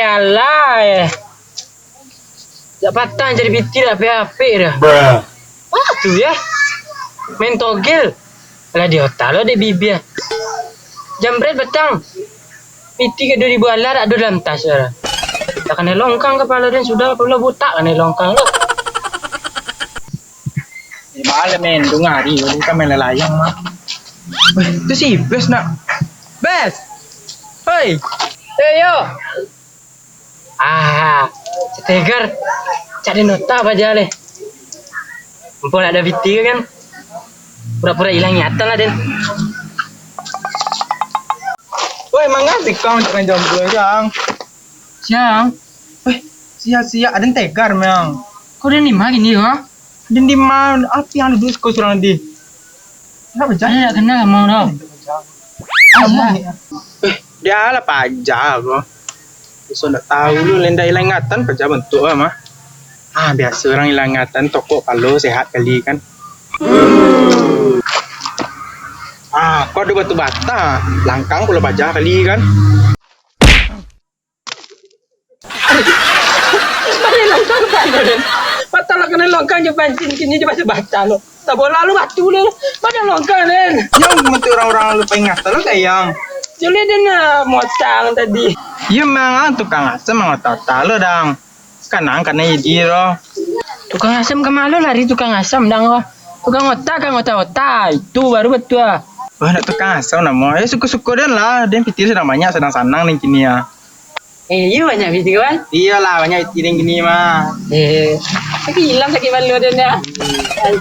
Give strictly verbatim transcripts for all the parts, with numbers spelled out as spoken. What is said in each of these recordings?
Alah, eh. Jak patang cari piti dak apik-apik dah. Ah, tu ya. Main togel. Alah, di otak lo dek bibia. Jambret patang. Piti ka duo ribu alah dak ado dalam tas dah. Dak kanai longkang kapalo den sudah, kapalo butak kanai longkang lo. Eh, baa lah, men, tungah hari, bukan main lalayang mah. Weh, tu si Bes nak. Bes! Hoi! Eh, yo! Ah, si Tegar. Cak den otak paja leh. Mumpung nak ado piti kan. Pura-pura ilang ingatan lah, den. Woi, mangga sikang cak jomblo, Jang. Siang. Weh, siang-siang, aden Tegar, Mang. Kok den di ma kini, ha? Aden di ma, apo nan duduak siko surang di? Nak baca? Aden dak kenal kamu doh. Kamu ni. Eh, dia lah paja ko. Biaso ndak tahu lu, lenda ilang ingatan paja bantuak mah. Ah, biaso urang ilang ingatan, tokok palo sehat kali kan. Ah, kok ado batu bata, langkang pulo paja kali kan. Baliak longkang tadi, den. Patang lah kanai longkang jo pancing, kini jo baca-baca lo. Tabola lo batu lo. Baliak longkang, den. Yo, mesti urang-urang lo paingatan lo, sayang. Joleh den, ah, motang tadi. Yo, memang tukang asam mangota-ota lo, dang. Kanang kanai jadi lo. Tukang asam ka ma lo lari tukang asam, dang, lo. Tukang otak, kan otak-otak. Itu baru batua. Wah, nak tukang asam namo. Eh, suko-suko den lah. Den piti sadang banyak, sadang sanang den kini, ah. Eh, iyo banyak piti, kawan? Iyolah, banyak piti den kini mah. Eh, tapi ilang sakik balua den ya.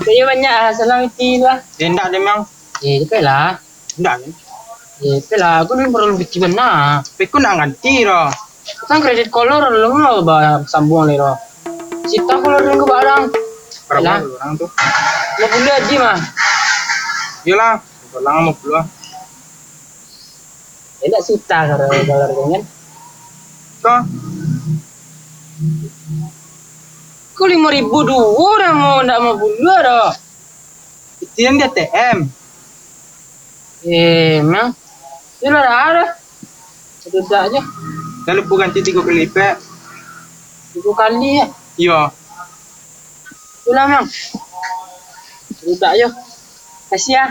Iyo banyak salang piti tu lah. Eh, ndak den, Mang. Eh, capek lah. Ndak den. Eh, capek lah. Aku ni perlu piti bana. Tapi aku nak ganti dah. Kan kredit kolor belum lah ba-, sambuang lai dah. Sita kolor den ka barang. Bara urang tu? Lima puluah aja mah. Iyolah, kolor limo puluah. Indak sita kalau, kalau harganya. Kok? Kok limo ribu duo dah mau, ndak mau bunuh dah. Itu yang di A T M. Eh, memang. Itu lah dah ada. Satu dak aja. Dah lupa ganti tiga kali lipat. Tiga kali ya? Iya. Itulah, Mang. Budak yo. Kasih ya.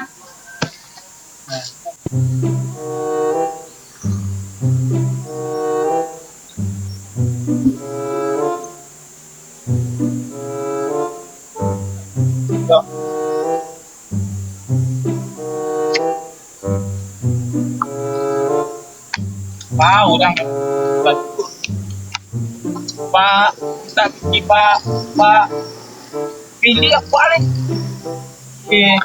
Pak, urang. Pak, mintak piti, Pak. Pak. Piti apo ni? Eh.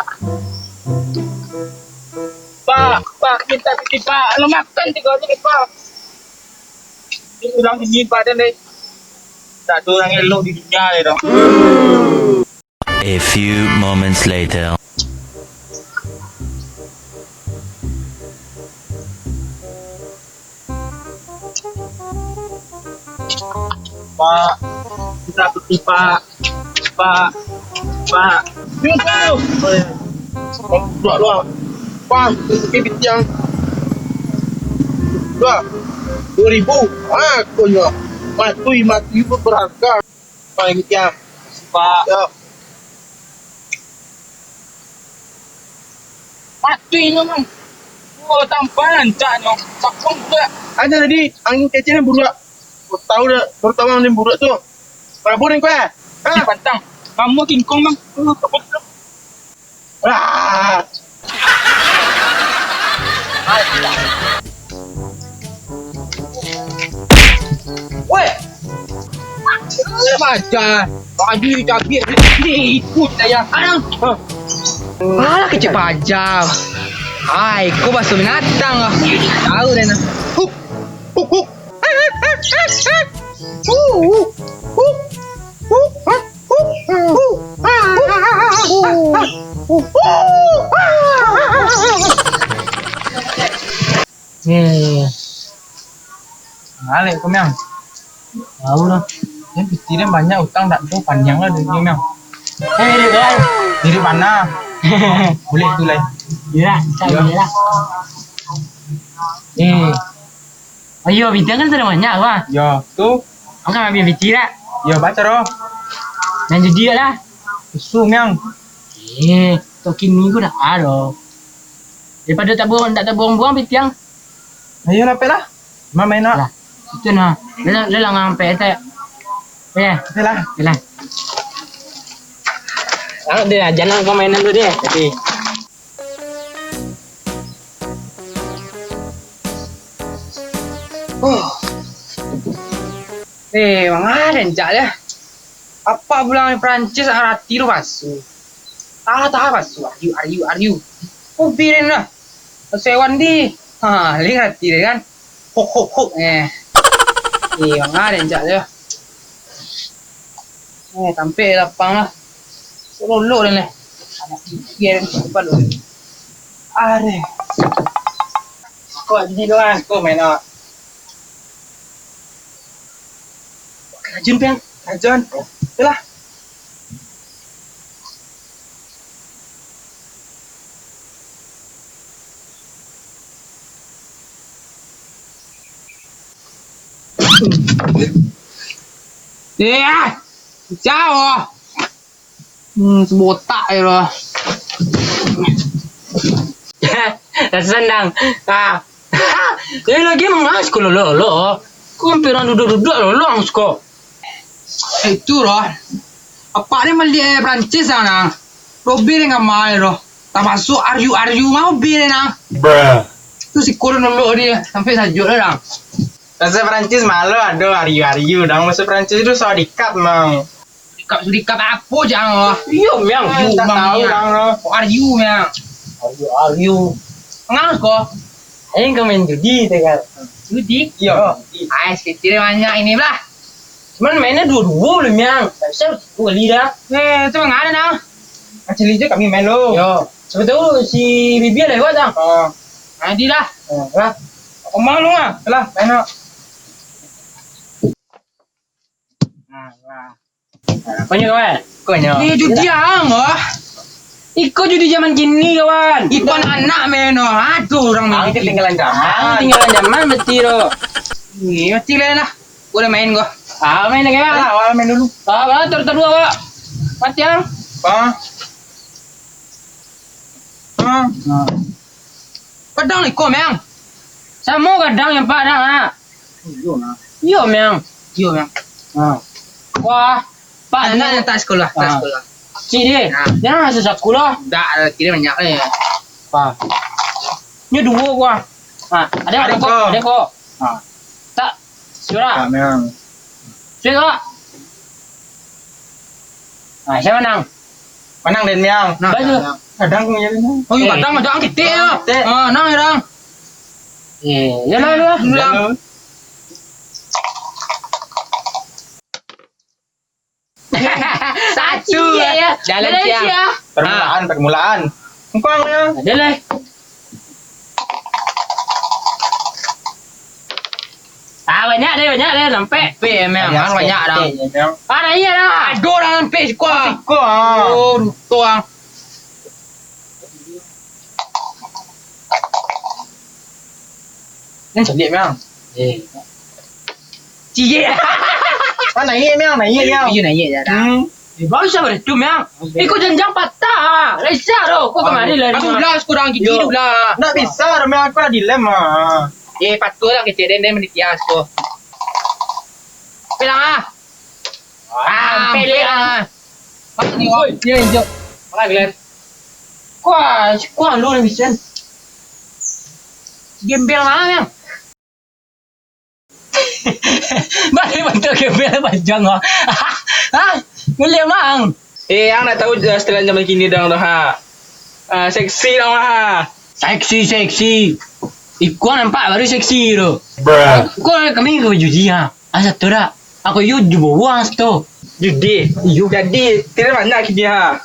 Pak, Pak, mintak piti, Pak. Lo makan tigo hari, Pak. Ini urang dingin, Pak, dan, eh. Tak ada orang elok di dunia, ya, dong. A few moments later. Pak, mintak piti, Pak. Pak, Pak. Duh, duh. Duh, duh. Pak, piti yang. Duh. Dua ribu. Ah, konyol. Matui, matui pun berharga. Paling tiang. Pak. Yo. Mati nyo, Mang. Oh, tampan rancak nyo. Sapung pula. Ada tadi angin kecil yang buruak. Baru tahu dah, baru tahu angin buruak tu. Berapa ni kau, eh? Ha? Pantang. Kamu kingkong, Mang. Oh, tak betul. Ah. Weh! Baca. Baju dicabik. Ni ikut saya. Alang. Alah, kecil pajam. Ai, kau baso binatang lah. Tahu dah nah. Huk. Huk, huk. Eh, baliak ko, Miang. Tahu lah. Yang piti dia banyak utang, tak tahu panjang lah duitnya, Miang. Eh, dia, dia. Diri mana? Boleh tu lah. Iya, tak boleh lah. Eh, Oh iyo, bitiang kan sadang banyak, wah. Yo, tu. Angkang ambiak bitiang dak? Yo, baco doh. Nan judi lah. Isu, Miang. Eh, tok kini ko dak ado. Daripado tabuang, dak tabuang-buang bitiang. Ayo lah, pek lah. Ma main nak? Lah, itu nah. Lah, lah, lah, ngampe tak? Eh, oke lah. Oke lah. Ah, deh, jangan kau mainan tu deh. Oke. Oh. Eh, manga den cak deh. Apak pulang dari Perancis, arati tu pasu. Tahan, tahan pasu. Ariu, ariu, ariu. Kopi den lah. Pasu hewan di. Ha, liek arati den kan. Hok, hok, hok. Eh. Eh, manga den cak deh. Eh, tampek lapang lah. Lolok den leh. Anak gigir den, lupa dulu. Areh. Kau jadi doang, kau main awak. Karajo, Piang. Karajo. Yalah. Eh, ah! Jauh. Hmm, sabotak je lah. Raso sandang. Ah. Jadi lagi mangas ko lolok-lolok. Ko hampir urang duduak-duduak lolok ko. Eh, itu doh. Apak ni maliek Perancis sana. Lobi dengan mahal doh. Tamasuak ariu-ariu mah lobi deh nah. Bruh. Tu siko lolok dia. Sampai sajuk dah. Bahasa Perancis malu ado ariu-ariu. Dang bahasa Perancis tu sawadikap mang. Dikap, dikap apo jan lah. Iyo, Miang. Iyo, tak tahu dang lah. Kok ariu, Miang? Ariu, ariu. Mangas ko? Ayo ka main judi, Tegar. Judi? Iyo. Ai, sakecil banyak ini lah. Cuman mainnya duo-duo lah, Miang. Tak bisa satu kali dah. Eh, tu mangan dah. Macam itu kami main lo. Yo. Siapa tahu si Bibi ada lewat dah. Oh. Jadi lah. Oh, lah. Omong lu ah. Lah, main lo. Nah, lah. Konyo, kawan. Konyo. Ni judi ang, wah. Iko judi zaman kini, kawan. Iko anak-anak main, oh. Aduh, urang main. Ang ketinggalan zaman. Ang ketinggalan zaman, berarti tu. Ni, mati lah lah. Gua udah main gua. Ah, main lagi, Bang. Alah, awak main dulu. Ah, Bang, tur-tur dua, Bang. Mati, Bang. Bang. Bang. Nah. Kadang iko, Mang. Samo kadang yang padang, ah. Iyo, nah. Iyo, Mang. Iyo, Mang. Nah. Wah, Pak, anak ni yang tak sekolah, tak sekolah. Cik dia, nah. Jangan susah sekolah. Ndak, kira banyak, eh. Wah. Nyo duo, wah. Ha, ada, ada ko, ada ko. Ha. Tak, sudah. Tak, Miang. Sudah, Kak. Ha, siapa nang? Manang den, Miang. Nah, Bagus. Kadang ko jadi, Miang. Oh, iyo, kadang aja ang kitik ya. Kitik. Ha, nang ya, dang. Eh, ya lah, ya lah. Ya lah. Satu, ya. Dalam siang. Permulaan, permulaan. Engkau ya. Ada lah. Ah, banyak deh, banyak deh, sampai. Sampai, ya, Miang. Banyak, banyak, dang. Ah, iya lah. Ada orang sampai siko. Siko, ah. Oh, ruto, ah. Ni caliak, Miang. Eh. Caliak. Ah, naik, Miang, naik, Miang. Iyo, naik je dah. Hmm. Eh, baru sabar tu, Miang. Iko janjang patah. Raisa tu, kau kemari lah. Aku belas kurang gigi tu lah. Ndak bisa, Miang, aku dilem ah. Eh, patuh lah kecil den, den menitias tu. Bilang ah. Ah, ampe lah. Mana ni, wah? Iyo, iyo. Mana, Glenn? Kuah, kuah lu ni, Vincent. Gembel mana, Bang? Balik bantuak gembel panjang, wah. Hah? Ngeliat, Bang. Eh, ang nak tahu, eh, setelan zaman kini dang tu, ha? Ah, seksi dang, ha? Seksi, seksi. Iko nampak baru seksi tu. Bruh. Kau kami ke baju dia? Asa tu dak? Aku yu ju bawa tu. Judi. Iyo. Jadi, tidak banyak kini, ha.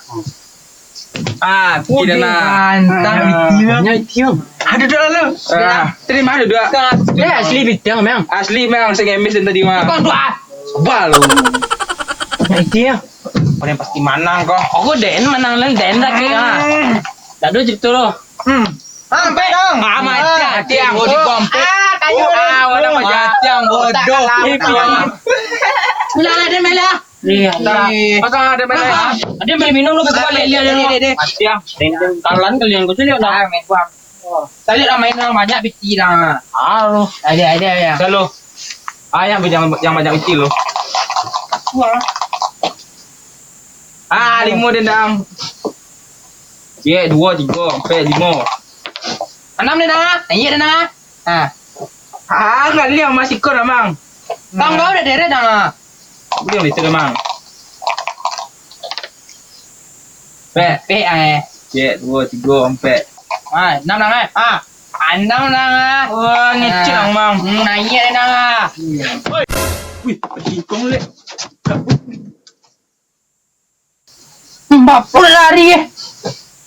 Ah, tidak nak. Mantap, ah. Itu. Banyak itu. Ada dua lalu. Ah, terima ada dua. Eh, asli bitiang, Bang. Asli, Bang. Saya ngemis dari tadi, Bang. Kau tu, ah. Sabar lu. Nah, itu ya. Kau yang pasti manang kau. Aku den manang lah, den lah, kayak, ah. Hmm. Tak ada cerita lo. Hmm. Ah, sampai dong. Ah, mati, ah, hati aku digompet. Ah, Ah, wadah macam bodoh. Pulang lah, Dem, lah. Iya. Pasang ada mana? Ada main minum lu, balik lihat dia. Mati ah. Kalan kalian kau celiak lah. Main buang. Caliak lah main orang banyak piti lah. Ah, lu. Ada, ada ya. Selalu. Ah, yang banyak, yang banyak piti lu. Ah, limo dendang. Cek, dua, tiga, empat, limo. Anam dendang ah. Iya dendang ah. Ah. Ah, kali yang masih kau, Mang. Bang, kau udah deret dah. Belum itu, Mang. Pek. Pek, eh. Cek, dua, tiga, empat. Ah, enam nang, eh. Ah, enam nang, ah. Wah, ngecil, Mang. Hmm, naik dah, nang, ah. Woi. Wih, singkong, lek. Bapul lari, eh.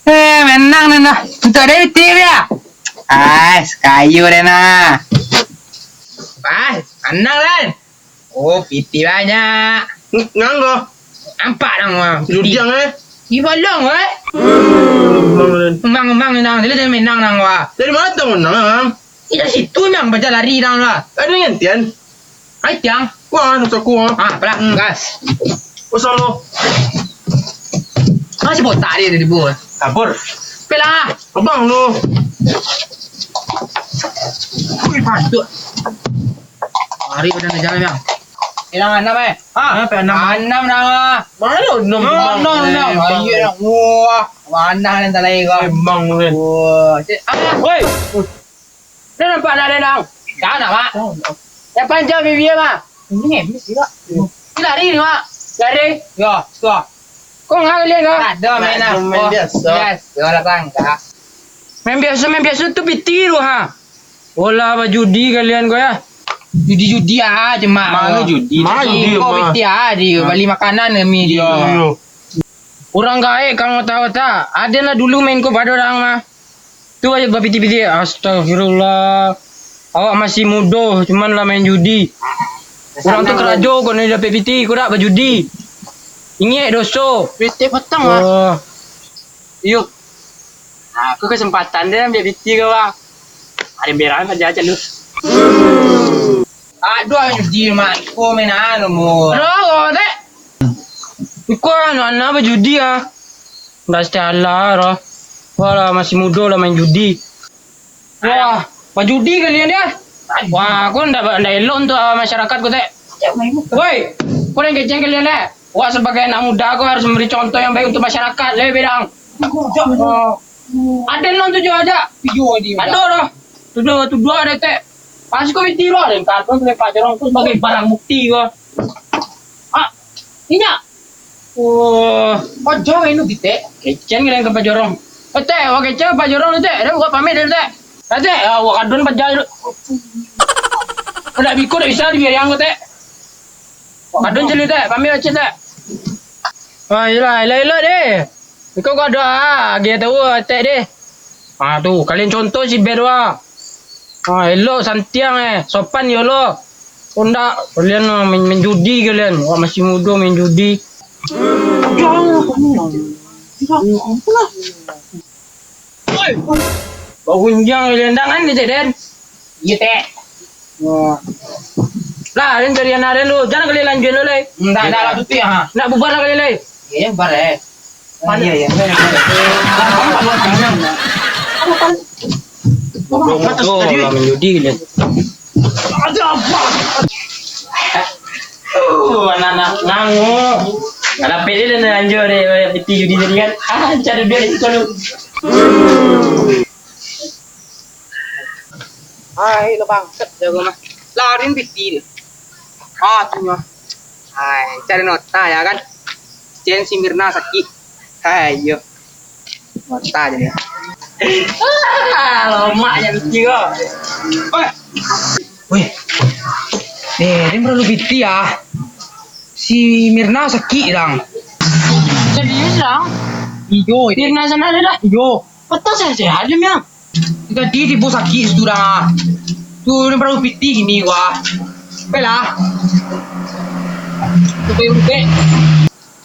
Eh, menang, nang, ah. Untuk dari T V, ya? Ah, sekayu, Rena. Ah, menang, Ran. Oh, piti banyak. Ng-, nganggo. Nampak dong, wah. Judiang, eh. Di balong, eh. Emang, emang, nang. Dia dah menang, nang, wah. Dari mana tu menang, Ang? Di situ, nang, baca lari, nang, wah. Ada yang tian? Ai, tiang. Wah, anu saku, ah. Ah, pelan. Hmm. Gas. Usah lo. Masih botak dia tadi, Bu. Kabur. Pelan. Abang lo. Wih, pantuk. Lari pada nak jalan, Bang. Hilang anam, eh. Ha? Anam, anam. Anam dah. Mana anam, anam, anam. Ayo, anam. Wah, mana yang tak lain kau? Memang, kan. Wah, cik. Ah. Woi. Dah nampak nak ada nang? Dah nak, Mak. Yang panjang bibia, Mak. Ini ngemis juga. Ini lari ni, Mak. Lari? Ya, suah. Kau ngah kalian, kau? Tak ada, main lah. Main biasa. Biasa lah, Bang. Main biasa, main biasa tu piti tu, ha. Bola bajudi kalian ko, ya. Judi-judi aja, Mak. Mana judi? Mana judi, Mak? Kau piti aja, bali makanan kami dia. Iya. Urang gaek ka kota-kota. Aden lah dulu main ko pado urang, mah. Tu aja bapiti-piti. Astagfirullah. Awak masih mudo, cuman lah main judi. Urang tu karajo, kok nak dapek piti, kok dak bajudi. Ingek doso. Piti patang lah. Oh. Iyo. Nah, aku kesempatan deh ambil piti kau, Bang. Ada berang aja, aja lu. Aduh, judi, Mak. Ko main anu, Bang. Aduh, kau, Tek. Iko anu, anak bajudi, ah. Ndak salah, roh. Wah, lah, masih mudo lah main judi. Wah, bajudi kalian, ya? Wah, aku ndak, ndak elok untuk, ah, masyarakat ko, Tek. Woi, kau yang keceng kalian, eh. Wah, sebagai anak muda, kau harus memberi contoh yang baik untuk masyarakat, lebih bedang. Oh. Ada non tujuh aja. Tujuh aja. Ada, roh. Tujuh, tujuh ada, Tek. Pasti kau miti, roh. Dan karton tu, Pak Jorong, tu sebagai barang bukti, kau. Ah, inyak. Oh, kau jauh inu, Tek. Kecen kalian ka Pajorong. Eh, Tek, awak kecen ka Pajorong, Tek. Dah buka pamit dulu, Tek. Dah, Tek, awak kadun paja dulu. Kau dak biko, dak bisa dibiariang kau, Tek. Awak kadun dulu, Tek. Pamit, Tek. Ah, iyolah, elok-elok deh. Iko kau doa, agiah tahu, Tek, deh. Ah, tu, kalian contoh si Ber, wah. Ah, elok santiang, eh. Sopan yo lo. Kok ndak, kalian, ah, main, main judi kalian. Wah, masih mudo main judi. Jangan, jangan. Jangan, apalah. Oi. Bau gunjang kalian, dak kan, Tek, Den? Iya, Tek. Wah. Lah, den cari anak den dulu. Jangan kalian lanjut dulu, lai. Ndak, ndak lah, tutup ya, ha. Nak bubar lah kalian, lai. Iya, bubar, eh. Ah, iya, iya. Bodoh, bodoh, lah main judi ni. Aduh, anak-anak ngango. Alah, pede dan anjo deh, piti judi tadi kan. Ah, cari duit di situ dulu. Ai, lo bangket jago mah. Larin piti dia. Ah, tu mah. Ai, cari nota ya kan. Cen si Mirna sakik. Hai, yo. Nota jadi. Ah, lomak ya piti ko. Weh. Weh. Eh, dia perlu piti ah. Si Mirna sakik, dang. Serius, dang? Iyo, Mirna sana ada dah. Iyo. Patah sehat-sehat je, Miang. Tadi tibo sakik sudah. Tu, ni baru piti gini, wah. Baiklah. Tu, baik, baik.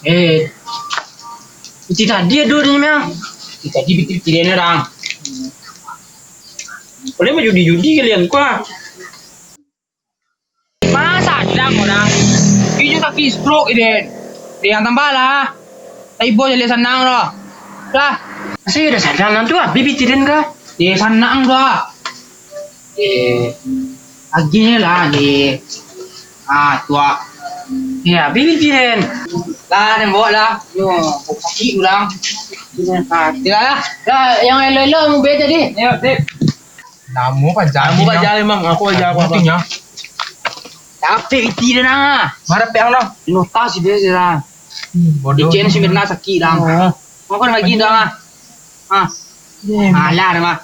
Eh. Piti tadi ada ni, Miang. Piti tadi, piti-piti dia ni, dang. Boleh mah judi-judi kalian, kuah. Tang orang. Iyo kaki stroke, Den. Den, tambah lah. Tapi bos jadi sanang doh. Lah. Masih ada sanang tu, ah. Bibi Ciden kah? Eh, sanang doh. Eh, agihnyo lah, ni. Ah, tu ah. Ya, Bibi Ciden. Lah, den bawa lah. Yo, sakik pulang. Ah, tinggal lah. Lah, yang elok-elok mau beli tadi. Yo, sip. Namo paja. Namo paja memang. Aku aja aku apa. Tapi iti dia nah. Marah pe ang dah. Nota si dia je lah. Hmm, bodoh. Ijen si Mirna sakik dah. Oh. Kau kan lagi dah. Ah. Alah dah mah.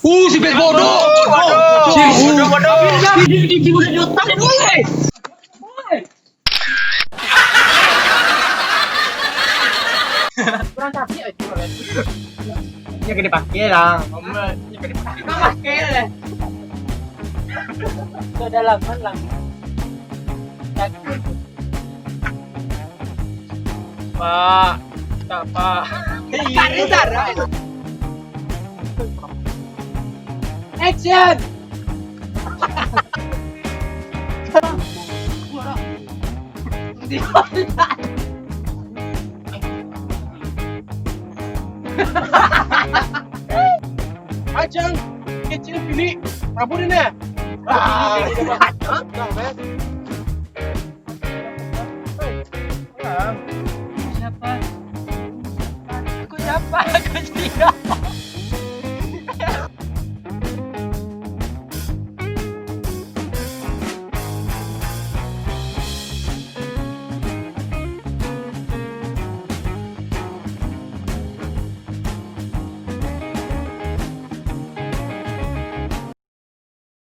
Uh, si bes bodoh. Bodoh. Si bodoh, bodoh. Di, di, di, di, di otak dia. Kurang sakit aja. Ini kena pakai lah. Ini kena pakai. Kau pakai lah. Kau dalaman lah. Pak, tak, Pak. Tarik, tarik. Action. Acang, kecil pilih, Prabu ni nah. Ah. Siapa? Aku siapa? Aku siapa?